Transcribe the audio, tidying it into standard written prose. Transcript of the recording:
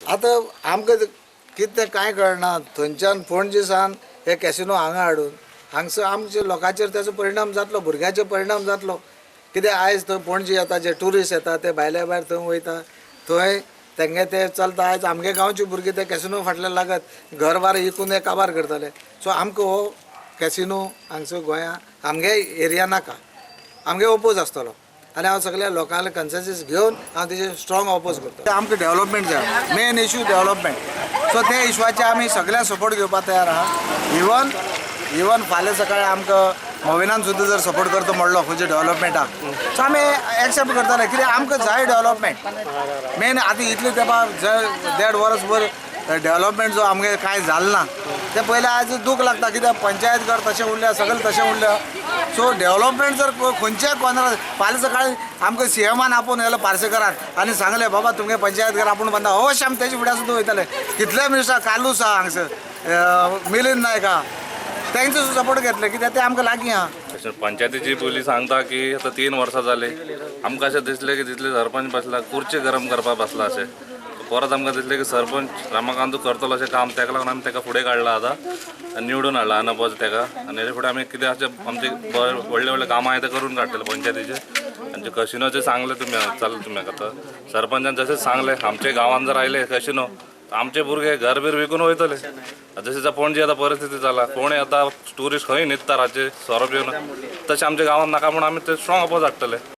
आतां आमकां कितें कांय कळना. थंयच्यान पणजे सान हे कॅसिनो हांगा हाडून हांगसर आमच्या लोकांचेर ताचो परिणाम जातलो, भुरग्यांचेर परिणाम जातलो. कित्याक आयज थंय पणजे येता जे ट्युरिस्ट येता ते भायल्या भायर थंय वयता, थंय तेंगे ते चलता. आयज आमगे गांवची भुरगीं ते कॅसिनो फाटल्यान लागत घर बार विकून हे काबार करताले. सो आमकां हो कॅसिनो हांगसर गोंया आमगे एरिया नाका, आमगे ओपोज आसतलो. आनी हांव सगल्या लोकांले कन्सेंसस घेवन हांव तेजेर स्ट्रॉंग ओपोज करता. आमकां डेव्हलपमेंट जाय, मेन इशू डेव्हलपमेंट. सो ते इशवाचे आमी सगळ्यांक सपोर्ट घेवपाक तयार आहा. इवन फाल्यां सकाळी आमकां मोविनान सुद्दां जर सपोर्ट करता म्हणलो खंयच्या डेव्हलपमेंटाक, सो आमी एक्सेप्ट करतले, कित्याक आमकां जाय डेव्हलपमेंट मेन. आतां इतले तेंपा देड वर्स भर डेव्हलपमेंट जो आमगे कांय जालें ना, तें पयलें आयज दूख लागता, कित्याक पंचायत घर तशें उरल्या, सगळें तशें उरल्या. सो डेव्हलपमेंट जर खंयच्याय कॉर्नरार फाल्यां सकाळी आमकां सीएमान आपोवन येयलो पार्सेकरान आनी सांगलें, बाबा तुमगे पंचायत घर आपूण बांदा, अवश्य आमी तेजे फुड्यान सुद्दां वयतले. कितले मिनिस्टर कालूस आहा हांगसर, मिलिंद नायक आहा, तेंचो सुद्दां सपोर्ट घेतले, कित्याक ते आमकां लागीं आहा. तशें पंचायतीची बोली सांगता की आतां 3 वर्सां जाली, आमकां अशें दिसलें की तितले सरपंच बसला खुर्ची गरम करपाक बसला अशें. परत आमकां दिसलें की सरपंच रमाकांत करतलो अशें काम, तेका लागून आमी तेका फुडें काडला आतां आनी निवडून हाडला अनपोज तेका. आनी हेजे फुडें आमी कितें अशें आमचे व्हडले व्हडले कामां आहा ते करून काडटले पंचायतीचे. आनी जे कसिनोचे सांगलें तुमी, चल तुमी आतां सरपंचान जशें सांगलें, आमच्या गांवान जर आयले कसिनो, आमचे भुरगे घर बीर विकून वयतले. जशें जाता पणजे आतां परिस्थिती जाला, कोण आतां ट्युरिस्ट खंय न्हिदता रातचे सोरो पिवन, तशें आमच्या गांवांत नाका म्हूण आमी ते स्ट्रॉंग अपोज हाडटले.